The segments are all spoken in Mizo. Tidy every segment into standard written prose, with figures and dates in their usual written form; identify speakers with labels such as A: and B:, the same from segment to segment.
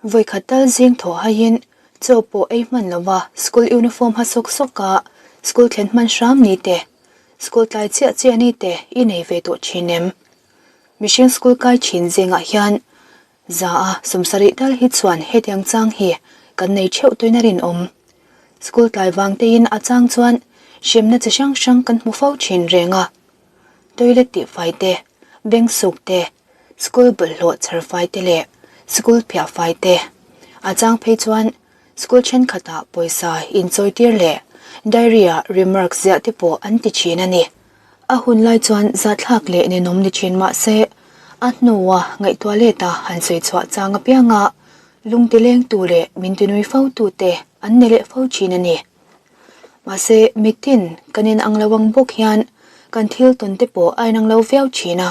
A: Vawikhat tal zing thawh haiin chaw pawh ei hman lova school uniform ha sawk sawk a school thlen hman hram ni te, school tlai chiah chiah ni te i nei ve tawh thin em? Mihring school kai thin zingah hian za a sawmsarih tal hi chuan hetiang chang hi kan nei theuh tuin a rinawm. School tlai vang tein a chang chuan hremna chi hrang hrang kan hmu fo thin reng a. Toilet tihfai te, beng suk te, school bawlhhlawh chhar fai te leh school phiah fai te. A chang phei chuan school thenkhatah pawisa inchawi tir leh diary ah remark ziah te pawh an ti thin a ni. A hun lai chuan zahthlak leh ninawm ni thin mah se, a hnua ngaihtuah leta han sawi chhuah chang apianga lungti lengtu leh min tinui fo tute an ni leh fo thin a ni. Mahse, mitin kan inang lo ang bawk hian kan thil tawn te pawh a inang lo viau thin a.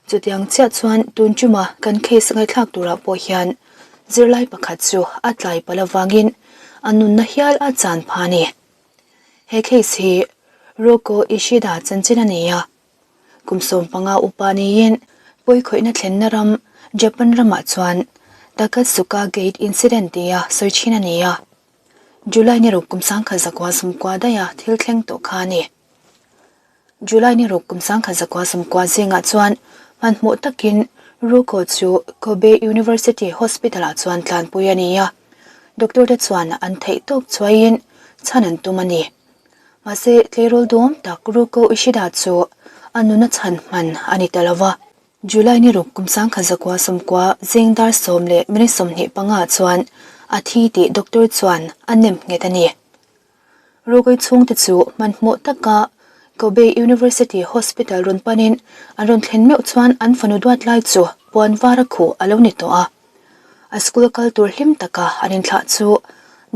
A: Chutiang chiah chuan tun ṭuma kan case ngaihthlak turah pawh hian zirlai pakhat chu a tlai palh avangin a nunna hial a chan pha a ni. He case hi Roko Ishida chanchin a ni a, kum 15 upa niin pawikhawihna thlenna ram Japan ramah chuan Takatsuka Gate Incident tia sawi thin a ni a, July ni ruk kum 1990 daiha thil thleng tawh kha a ni. July ni ruk kum 1990 zingah chuan hmanhmawh takin Ruko chu Kobe University Hospital-ah chuan tlanpui a ni a, doctor te chuan an theih tawp chuaiin chhan an tum a ni. Mahse, tleirawl duhawm tak Ruko Ishida chu a nuna chhan hman a ni ta lo va. July ni ruk kum 1990 zing dar sawm leh minute 25 chuan a thi tih doctor chuan a nem nghet a ni. Rogoi chhungte chu hmanhmawh taka Kobe University Hospital rawn panin an rawn thlen meuh chuan an fanu duat lai chu puan var a khuh a lo ni tawh a. A school kal tur hlim taka an inthlah chu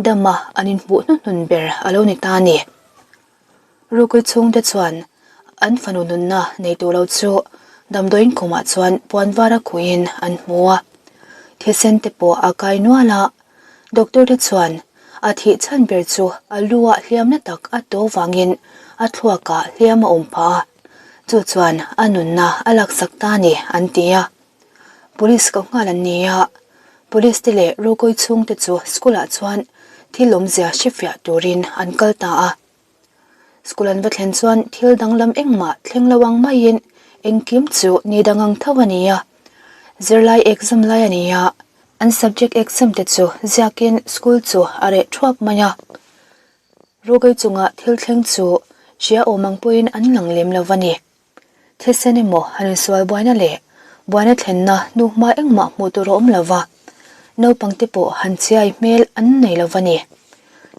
A: dama an inhmuh hnuhnun ber a lo ni ta a ni. Rogoi chhungte chuan an fanu nunna nei tur lo chu damdawiin khumah chuan puan var a khuhin an hmu a. Thisen te pawh a kai nual a. Doctor te chuan a thih chhan ber chu a lu ah hliamna tak a to vangin a thluak ah hliam a awm phah a, chu chuan a nunna a laksak ta a ni an ti a. Police ko nghal an ni a, Police te leh Rukawi chhungte chu school ah chuan thil awmzia hrefiah turin an kal ta a. School an va thlen chuan thil danglam engmah thleng lo ang maiin engkim chu ni dang ang tho a ni a, zirlai exam lai a ni a, an subject exam te chu ziakin school chu a reh thuap mai a. Rogei chunga thil thleng chu hria awm ang pawhin an lang lem lo va ni. Thisen emaw han insual buaina leh buaina thlenna hnuhma engmah hmuh tur a awm lo va, naupangte pawh han chiai hmel an nei lo va ni.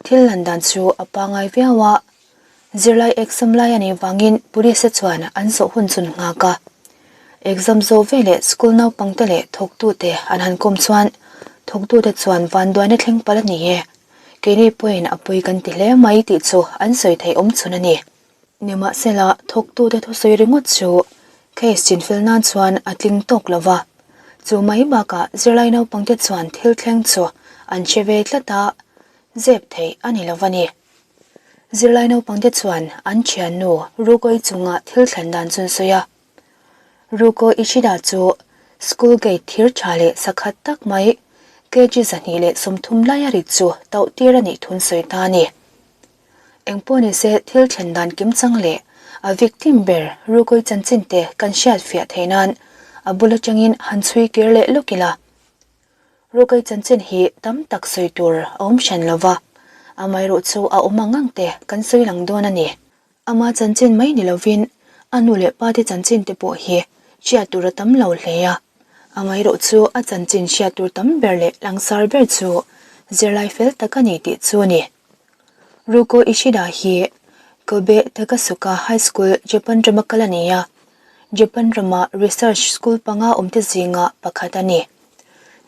A: Thil lan dan chu a pangai viau a, zirlai exam lai a nih vangin police te chuan an zawh hun chun nghak a. Exam zawh veleh school naupangte leh thawktute an han kawm chuan thawktute chuan vanduaina thleng palh a ni e, keini pawhin a pui kan ti hle mai tih chu an sawi theih awm chhun a ni. Nimahsela, thawktute thusawi ringawt chu case chinfel nan chuan a tling tawk lo va. Chu mai bakah zirlai naupangte chuan thil thleng chu an hre ve tlat a, zep theih a ni lo va ni. Zirlai naupangte chuan an thiannu Rukoi chunga thil thlen dan chu an sawi a. Ruko Ishida chu school gate thir tha leh sakhat tak mai kg 230 laia rit chu tauh tir a nih thun sawi ta a ni. Engpawh nise thil thlen dan kim chang leh a victim ber Rukui chanchin te kan hriat fiah theih nan a bul atangin han chhui kir leh lawk ila. Rukui chanchin hi tam tak sawi tur a awm hran lo va, amaherawh chu a awm ang ang te kan sawi lang dawn a ni. Ama chanchin mai ni lovin a nu leh pa te chanchin te pawh hi hriat tur a tam lo hle a, amaherawh chu a chanchin hriat tur tam ber leh langsar ber chu zirlai fel tak a ni tih chu a ni. Ruko Ishida hi Kobe Takasuka High School, Japan rama kal a ni a, Japan rama research school panga awmte zinga pakhat a ni.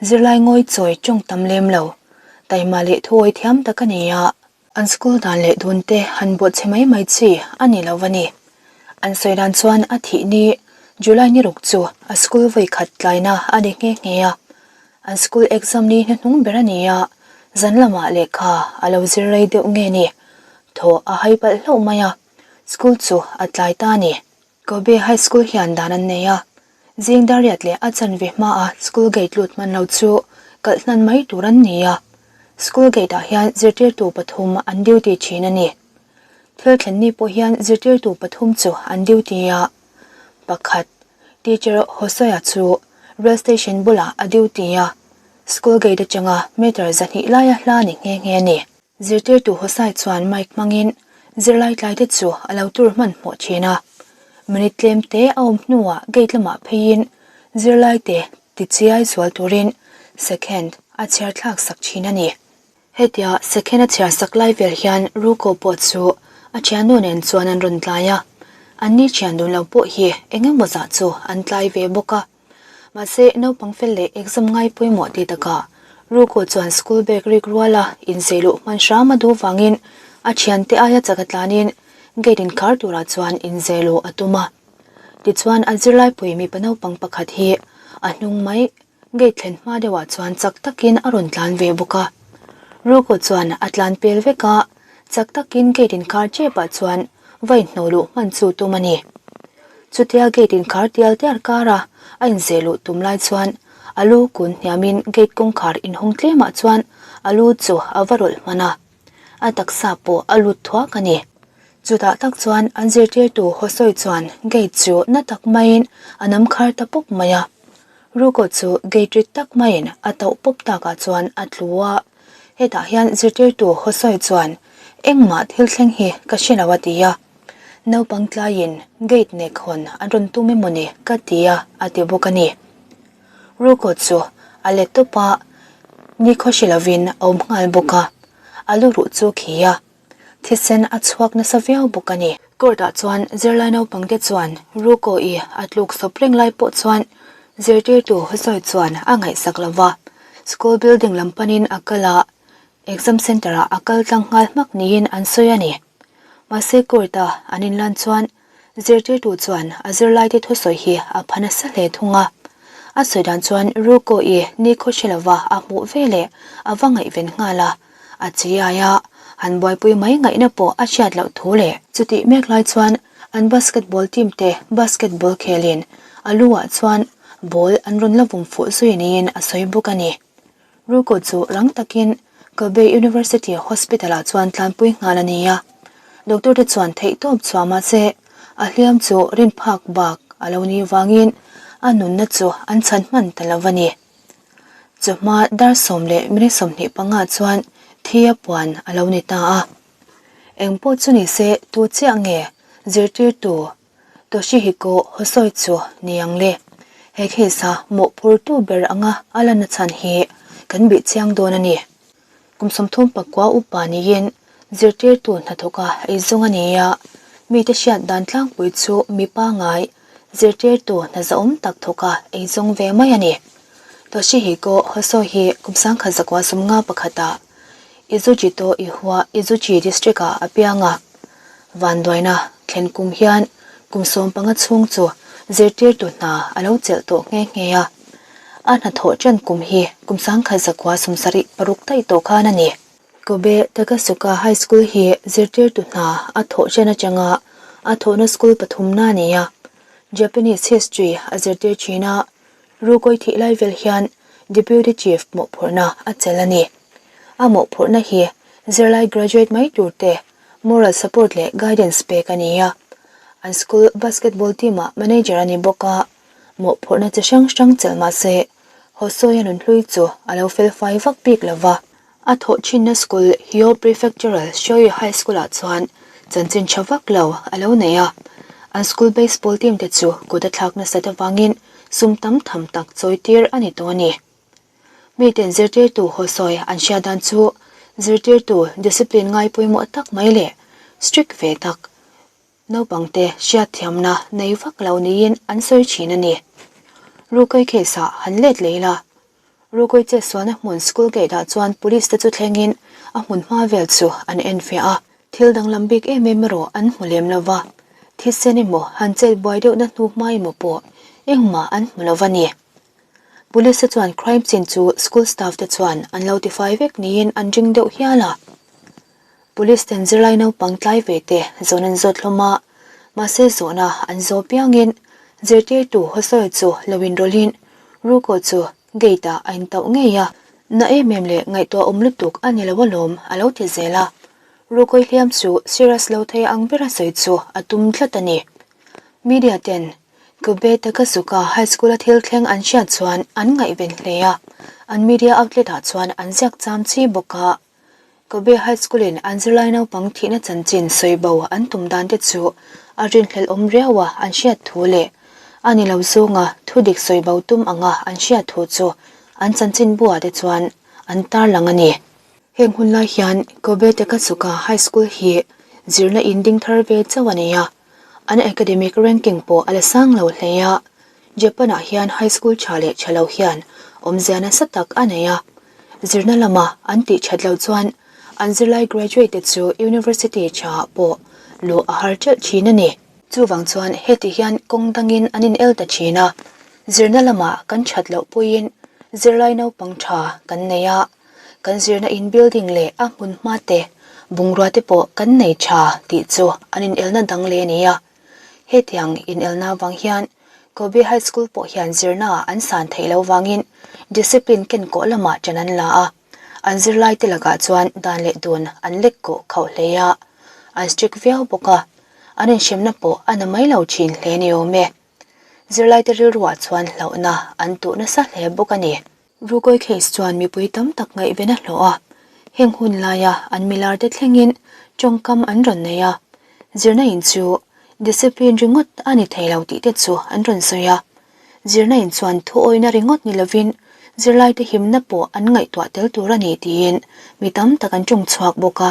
A: Zirlai ngawi chawi tawng tam lem lo, taima leh thuawi thiam tak a ni a. An school dan leh dunte han bawhchhe mai mai chi a ni lo a ni. An sawi dan chuan a thih ni July ni ruk chu a school vawi khat tlaina a ni nghe nghe a. An school exam ni hnuhnung ber a ni a, zan lamah lehkha a lo zir rei deuh nge ni, thaw a hai palh hlauh mai a, school chu a tlai ta a ni. Kobe High School hian dan an nei a, zing dariat leh a chanve hmaa school gate lut hman lo chu Kalh hnan mai tur an ni a. School gate ah hian zirtirtu pathum an duty thin a ni. Thil thlen ni pawh hian zirtirtu pathum chu an duty a. Pakhat, Teacher Hosea chu rail station bulah a duty a, school gate atanga meter 200 laia hla ni nghe nghe a ni. Zirtirtu Hosai chuan mic hmangin zirlai tlai te chu a lo tur hmanhmawh thin a. Minute tlem te a awm hnuah gate lamah pheiin zirlai te tichiai zual turin second a chhiar thlak sak thin a ni. Hetia second a chhiar sak lai vel hian Ruko pawh chu a thiannu nen chuan an rawn tlai a, anni thian dun lo pawh hi eng emaw zah chu an tlai ve bawk a. Mahse, naupang fel leh exam ngai pawimawh ti takah Ruko chuan school bag rik ruala inzei luh hman hram a duh vangin a thiante aia chak a tlanin gate inkhar turah chuan inzei luh a tum a. Tichuan, a zirlaipui mipa naupang pakhat hi a hnung mai gate thlen hma deuhah chuan chak takin a rawn tlan ve bawk a. Ruko chuan a tlan pel vek a, chak takin gate inkhar tepah chuan va inhnawh luh hman chu tum a ni. Chutia gate inkhar tial tial kara a inzeh luh tum lai chuan a lu kun hniamin gate kawngkhar inhawng tlemah chuan a lu chu a va rawlh hman a, a taksa pawh a lut thuak a ni. Chutah tak chuan an zirtirtu Hosoi chuan gate chu na tak maiin a nam khar ta pawp mai a. Ruko chu gate rit tak maiin a tauh pawp takah chuan a tlu a. Hetah hian zirtirtu Hosoi chuan engmah thil thleng hi ka hre lo a ti a. Naupang tlaiin gate nek hawn an rawn tum emaw ni ka ti a, a ti bawk a ni. Ruko chu a let tawp a, nikhaw hre lovin a awm nghal bawk a, a lu ruh chu khi a. Thisen a chhuak nasa viau bawk a ni. Court ah chuan zirlai naupang te chuan Ruko i a tluk sawp reng lai pawh chuan zirtirtu Hosoi chuan a ngaihsak lo va, school building lam panin a kal a, exam centre ah a kal tlang nghal hmak niin an sawi a ni. Mahse court a an inlan chuan Zirtirtu chuan a zirlaite thusawi hi a pha nasa hle thung a. A sawi dan chuan Ruko-i nikhaw hre lova a hmuh ve leh a va ngaihven nghal a, a chiai a, han buaipui mai ngaihna pawh a hriat loh thu leh. Chutih mek lai chuan an basketball team te basketball khelin a lu ah chuan ball an rawn la vum fuh zui niin a sawi bawk a ni. Ruko chu rang takin Kobe University Hospital ah chuan tlanpui nghal a ni a, doctor te chuan theihtawp chhuah mahse a hliam chu rin phak bak a lo nih vangin a nunna chu an chhan hman ta lo a ni. Chawhma dar 10 minute 25 chuan thi a puan a lo ni ta a. Engpawh chu nise tu chiah nge zirtirtu Toshihiko Hosoi chu ni ang le. He case a mawhphurtu ber anga a la nachhan hi kan bih chiang dawn a ni. Kum 39 upa niin zirtirtu hnathawka eizawng a ni a, mite hriat dan tlangpui chu mi pangai zirtirtu hna zahawm tak thawka eizawng ve mai a ni. Toshihiko Hosoi hi kum 1951 ah Izujito Ihua Izuchi District ah a piang a. Vanduaina thlen kum hian kum 15 chhung chu zirtirtu hna a lo chelh tawh nghe nghe a. A hnathawh ṭan kum hi kum 1976 daih tawh khan a ni. Kobe Takasuka High School hi zirtirtu hna a thawh ṭan aṭanga a thawhna school pathumna a ni a. Japanese history a zirtir ṭhin a, Rukawi thih lai vel hian Deputy Chief mawhphurhna a chelh a ni. A mawhphurhna hi zirlai graduate mai tur te moral support leh guidance pek a ni a. An school basketball team-ah manager a ni bawk a, mawhphurhna chi hrang hrang chelh mah se Hosoi-a nunhlui chu a lo fel fai vak bik lo va. A thawh thinna school Hyo Prefectural Shoyu High School-ah chuan chanchin tha vak lo a lo nei a. An school baseball team te chu kut a thlak nasat avangin sum tam tham tak chawi tir a ni tawh a ni. Miten zirtirtu haw sawi an hriat dan chu zirtirtu discipline ngai pawimawh tak mai leh strict ve tak, naupangte hriatthiamna nei vak lo niin an sawi thin a ni. Rukai case-ah han let leh ila Rukawi chetsualna hmun school gate ah chuan police te chu thlengin a hmun hma vel chu an enfiah a, thil danglam bik em em erawh an hmu lem lo va, thisen emaw han chet buai deuhna hnu hma emaw pawh engmah an hmu lo va ni. Police te chuan crime scene chu school staff te chuan an lo tifai vek niin an ring deuh hial a. Police ten zirlai naupang tlai ve te zawn an zawt hlawm a, mahse zawhna an zawh piangin zirtirtu Hosoi chu lo inrawlhin Ruko chu gate ah a intauh ngei a. Na em em leh ngaihtuah awm lutuk a ni lo alawm a lo ti zel a. Rukawi hliam chu serious lo thei ang bera sawi chu a tum tlat a ni. Media ten Kobe Takasuka High School a thil thleng an hriat chuan an ngaihven hle a, an media outlet ah chuan an ziak cham chi bawk a. Kobe High School in an zirlai naupang thihna chanchin sawi bo an tum dan te chu a rinhlelh awm riau a an hriat thu leh a ni lo zawnga thu dik sawi bo tum anga an hriat thu chu an chanchin buah te chuan an tarlang a ni. Heng hun lai hian Kobe Takatsuka High School hi zirna in ding thar ve chauh a ni a, an academic ranking pawh a la sang lo hle a. Japan ah hian high school tha leh tha lo hian awmzia nasa tak a nei a, zirna lama an tih that loh chuan an zirlai graduate te chu university tha ah pawh luh a har ṭelh thin a ni. Chuvang chuan heti hian kawng dangin an in el ta thin a, zirna lama kan that loh pawhin zirlai naupang tha kan nei a, kan zirna in building leh a hmun hma te bungrua te pawh kan nei tha tih chu an in elna dang leh a ni a. Hetiang inelna avang hian Kobe High School pawh hian zirnaah an san theih loh vangin discipline ken kawh lamah ṭan an la a, an zirlaite lakah chuan dan leh dun an lek kawh khauh hle a, an strict viau bawk a, an inhremna pawh a na mai lo ṭhin hle ni awm e. Zirlaite rilruah chuan hlauhna an tuh nasa hle bawk a ni. Rukawi case chuan mipui tam tak ngaihven a hlawh a, heng hun laia an milar te thlengin tawngkam an rawn nei a, zirna in chu discipline ringawt a ni thei lo tih te chu an rawn sawi a, zirna in chuan thu awihna ringawt ni lovin zirlaite himna pawh an ngaihtuah tel tur a ni tiin mi tam tak an tawng chhuak bawk a.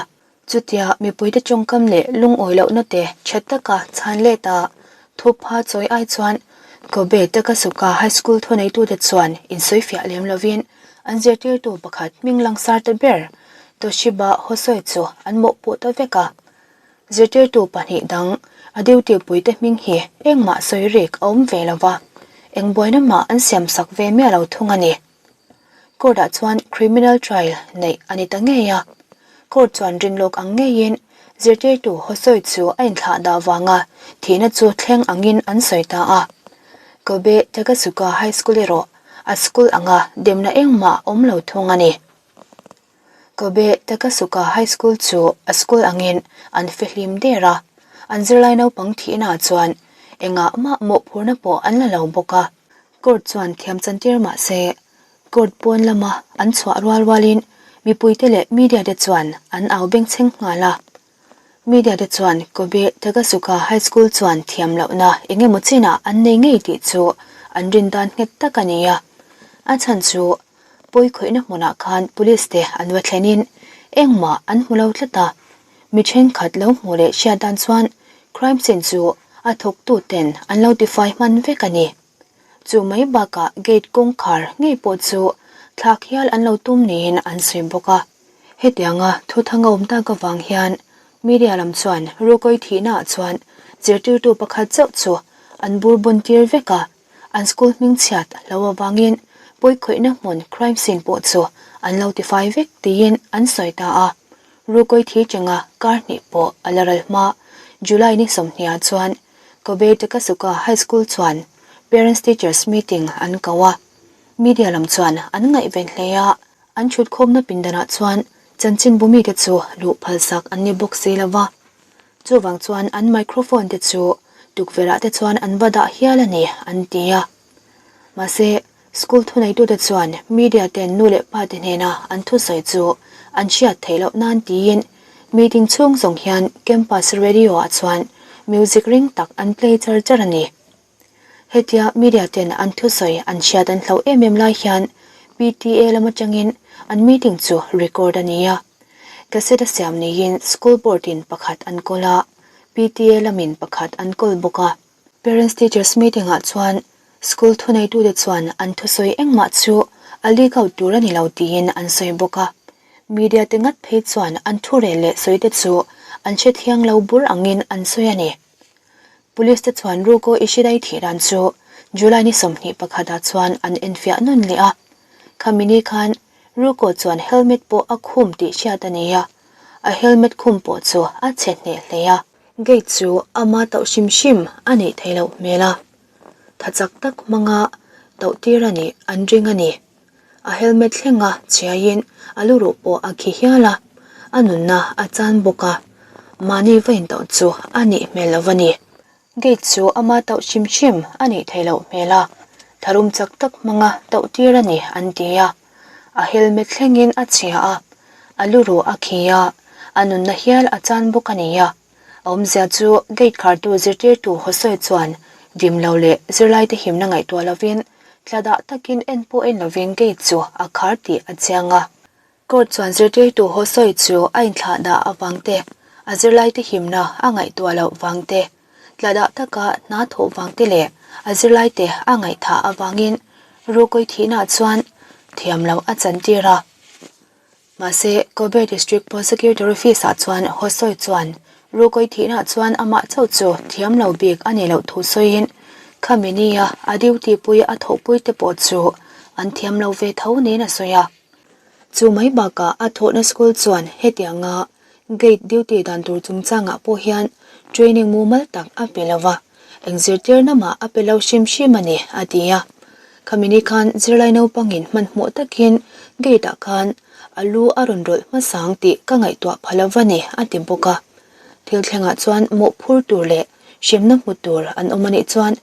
A: Chutia mipuite tawngkam leh lungawi lohna te tha taka chhan let a, thupha chawi ai chuan Kobe Takasuka High School thuneitute chuan insawifiah lem lovin an zirtirtu pakhat hming langsar ta ber Toshiba Hosoi chu an mawhpuh ta vek a. Zirtirtu pahnih dang a duty puite hming hi engmah sawi rik a awm ve lova, eng buaina mah an siamsak ve miah lo thung a ni. Court ah chuan criminal trial neih a ni ta ngei a, court chuan rinlawk ang ngeiin zirtirtu Hosoi chu a inthlah dah vanga thihna chu thleng angin an sawi ta a. Kobe Takasuka High School erawh a school anga demna engmah awm lo thung a ni. Kobe Takasuka High School chu a school angin an fihlim der a, an zirlai naupang thihnaah chuan engah mah mawhphurna pawh an la lo bawk a. Court chuan thiam chantir mah se, court pawn lama an chhuah rual rualin mipuite leh media te chuan an au bengchheng nghal a. Media te chuan Kobe Takasuka High School chuan thiam lohna eng emaw chinah an nei ngei tih chu an rin dan nghet tak a ni a. A chhan chu pawi khawihna hmunah khan police te an va thlenin engmah an hmu lo tlat a. Mi thenkhat lo hmuh leh hriat dan chuan crime scene chu a thawktu ten an lo tifai hman vek a ni. Chu mai bakah gate kawngkhar ngei pawh chu thlak hial an lo tum niin an sawi bawk a. Hetianga thuthang a awm tak avang hian media lam chuan Rukawi thihnaah chuan zirtirtu pakhat chauh chu an bur bun tir vek a, an school hming chhiat lo avangin pawikhawihna hmun crime scene pawh chu an lo tifai vek tiin an sawi ta a. Rukawi thi chenga kar hnih pawh a la ral hma July ni sawmhniah chuan Kobe Takasuka High School chuan Parents Teachers Meeting an ko a, media lam chuan an ngaihven hle a, an thutkhawmna pindanah chuan chanchinbu mite chu luh phalsak an ni bawk si lo va, chuvang chuan an microphone te chu tukverhah te chuan an va dah hial a ni an ti a. Mahse, School thuneitute chuan media ten nu leh pa te hnena an thusawi chu an hriat theih loh nan tiin meeting chhung zawng hian campus radio ah chuan music ring tak an play char char a ni. Hetia media ten an thusawi an hriat an hloh em em lai hian PTA lam atangin an meeting chu record a ni a. Cassette a siam niin school board in pakhat an kawl a, PTA lamin pakhat an kawl bawk a. Parents Teachers Meeting ah chuan School thuneitute chuan an thusawi engmah chu a leak out tur a ni lo tiin an sawi bawk a. Media te ngat phei chuan an thu rel leh sawi te chu an hre thiang lo bur angin an sawi a ni. Police te chuan Ruko Ishidai thih dan chu July ni 21 ah chuan an enfiah nawn leh a. Khami ni khan Ruko chuan helmet pawh a khum tih hriat a ni a, a helmet khum pawh chu a chhe hneh hle a. Gate chu ama tauh hrim hrim a neih theih loh hmel a, tha chak tak hmanga tauh tir a nih an ring a ni. A helmet thlenga chhiaiin a lu ruh pawh a khi hial a, a nunna a chan bawk a, mahni va intauh chu a nih hmel lo va ni. Gate chu ama tauh hrim hrim a nih theih loh hmel a, tharum chak tak hmanga tauh tir a ni an ti a, a helmet thlengin a chhia a, a lu ruh a khi a, a nunna hial a chan bawk a ni a. A awmzia chu gate khartu zirtirtu Hosoi chuan dim lo leh zirlaite himna ngaihtuah lovin tladah takin en pawh en lovin gate chu a khar tih a chiang a. Court chuan zirtirtu Hosoi chu a inthlahdah avang te, a zirlaite himna a ngaihtuah loh vang te, tladah taka hna thawh vang te leh a zirlaite a ngaihthah avangin Rukawi thihna chuan thiam loh a chantir a. Mahse, Kobe District Prosecutor Office-ah chuan Hosoi chuan Rukawi thihna chuan amah chauh chu thiam lo bik a nih loh thu sawiin khami nia a duty pui a thawhpui te pawh chu an thiam lo ve tho niin a sawi a. Chu mai bakah a thawhna school chuan hetianga gate duty dan tur chungchangah pawh hian training mumal tak a pe lo va, eng zirtirna mah a pe lo hrim hrim a ni, a ti a. Khami ni khan zirlai naupangin hmanhmawh takin gate ah khan a lu a rawn rawlh hmasang tih ka ngaihtuah pha lo va ni, a ti bawk a. Thil thlengah chuan mawhphur tur leh hremna hmu tur an awm a nih chuan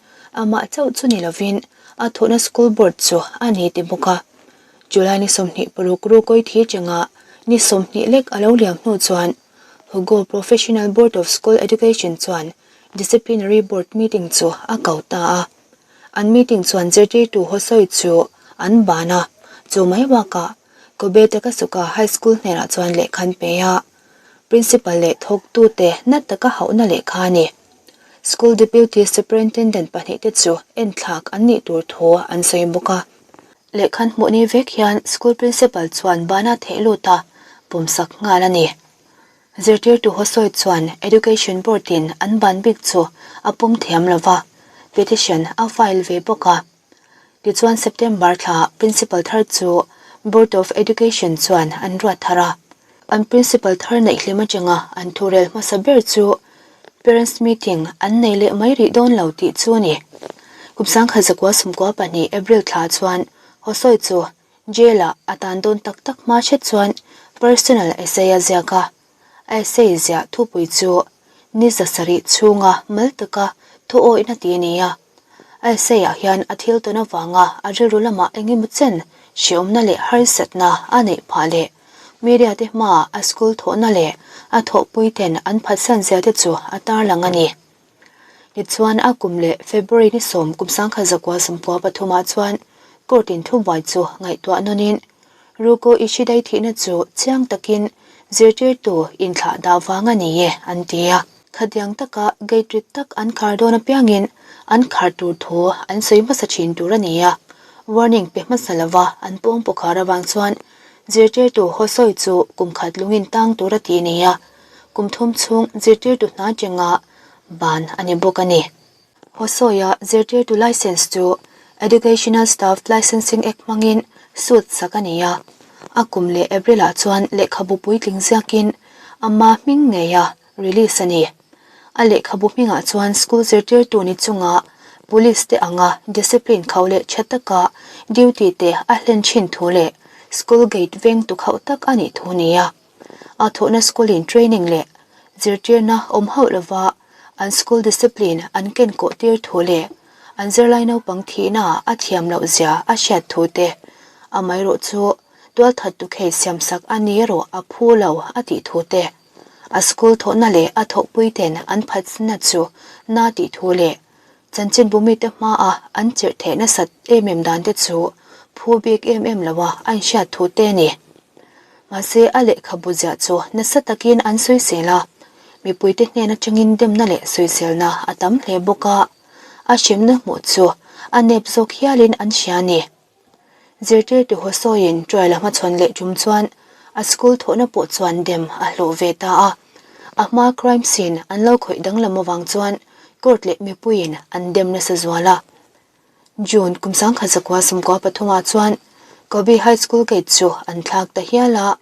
A: amah chauh chu ni lovin a thawhna school board chu a ni ti bawk a. July ni 26 Rukawi thi changa ni 20 lek a lo liam hnu chuan Hugo Professional Board of School Education chuan Disciplinary Board meeting chu a ko ta a. An meeting chuan zirtirtu Hosoi chu an ban a, chu mai bakah Kobe Takasuka High School hnenah chuan lehkha an pe a, Principal leh thawktute na taka hauhna lehkha a ni. School Deputy Superintendent pahnihte chu enthlak an nih tur thu an sawi bawk a. Lehkhan hmuh ni vek hian School Principal chuan bana theih lut a pawmsak nghal a ni. Zirtirtu Hosoi chuan Education Board in an ban bik chu a pawm thiam lo va, petition a file ve bawk a. Tichuan September thla Principal thar chu Board of Education chuan an ruat thar a. An Principal thar neih hlim atanga an thurel hmasa ber chu Parents Meeting an nei leh mai rih dawn lo tih chu a ni. Kum sangkhat zakua sumkua pahnih April thla chuan Hosoi chu Jail-ah a tan dawn tak tak hma hret chuan personal essay a ziak a. A essay ziah thupui chu ni zasarih chhunga mal taka thu awihna tih a ni a. A essay-ah hian a thil tawn avanga a rilru lamah eng emaw chen hreawmna leh harsatna a neih phah leh media te hmaah a school thawhna leh a thawhpui ten an phatsan zia te chu a tarlang a ni. Tichuan a kum leh February ni sawm kum sangkhat zakua sawmpua pathumah chuan court in thubuai chu ngaihtuah nawnin Ruko Ishidai thihna chu chiang takin zirtirtu inthlah dah vang a ni e an ti a. Khatiang taka gate rit tak an khar dawn apiangin an khar tur thu an sawi hmasa thin tur a ni a, warning pe hmasa lova an pawng pawh khar avang chuan zirtirtu Hosoi chu kum khat lungin tang tur a ti a ni a, kum thum chhung zirtirtu hna chenga ban a ni bawk a ni. Hosoi-a zirtirtu license chu Educational Staff Licensing Act hmangin suit sak a ni a, a kum leh April-ah chuan lehkhabu puitling ziakin ama hming ngeia release a ni. A lehkhabu hmingah chuan school zirtirtu ni chunga police te anga discipline khauh leh tha taka duty te a hlen thin thu leh school gate veng tu khauh tak a nih thu ni a. A thawhna school in training leh zirtirna awm hauh lova an school discipline an ken kawh tir thu leh an zirlai naupang thihna a thiam loh zia a hriat thu te amaherawh chu tualthat tu case siamsak a ni erawh a phu lo a tih thu te A school thawhna leh a thawhpui ten an phatna chu na tih thu leh chanchinbu mite hmaa an chirh theih nasat em em dan te chu phu bik em em loa a inhriat thu te a ni. Mahse a lehkhabu ziah chu nasa takin an sawisel a, mipuite hnen atangin demna leh sawiselna a tam hle bawk a, a hremna hmuh chu a nep zawk hialin an hria a ni. Zirtirtu haw sawiin trial a hmachhawn leh tum chuan a school thawhna pawh chuan dem a hlawh ve ta a. A hma crime scene an lo khawih danglam avang chuan court leh mipuiin an dem nasa zual a. June kum sangkhat zakua sawmkua pathumah chuan Kobe High School gate chu an thlak ta hial a,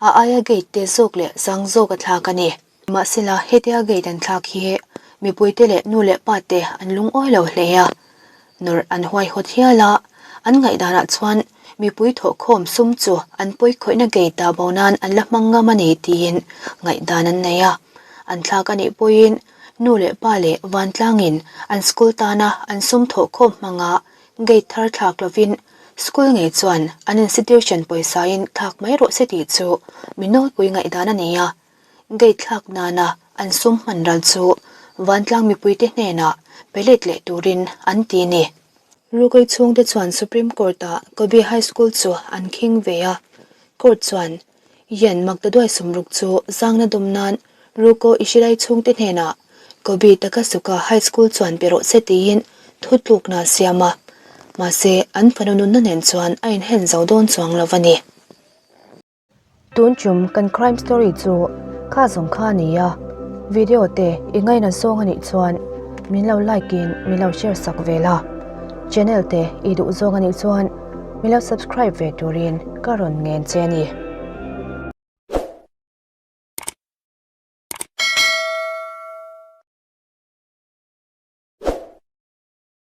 A: a aia gate te zawk leh zang zawk a thlak a ni. Mahsela hetia gate an thlak hi mipuite leh nu leh pa te an lungawi lo hle a, nawrh an huaihawt hial a, an ngaihdanah chuan. mipui thawhkhawm sum chu an pawikhawihna gate dah bo nan an la hmang ngam a ni tiin ngaihdan an nei a. An thlak a nih pawhin nu leh pa leh vantlangin an school tana an sum thawhkhawm hmanga gate thar thlak lovin school ngei chuan an institution pawisain thlak mai rawh se tih chu mi nawlpui ngaihdan a ni a. Gate thlak nana an sum hman ral chu vantlang mipuite hnenah pe let leh turin an ti a ni. Rukei chhungte chuan Supreme Court-ah Kobe High School chu an khing ve a, Court chuan Yen Maktaduai sumruk chu zangna dawm nan Ruko Ishidai chhungte hnenah Kobe Takasuka High School chuan pe rawh se tiin thutlukna a siam a, mahse an fanu nunna nen chuan a inhen zo dawn chuang lo a ni. Tun tum kan crime story chu kha zawng kha a ni a, video te i ngaina zawng a nih chuan min lo like in min lo share sak ve la, channel te i duh zawng a nih chuan min lo subscribe ve turin ka rawn ngen che a ni.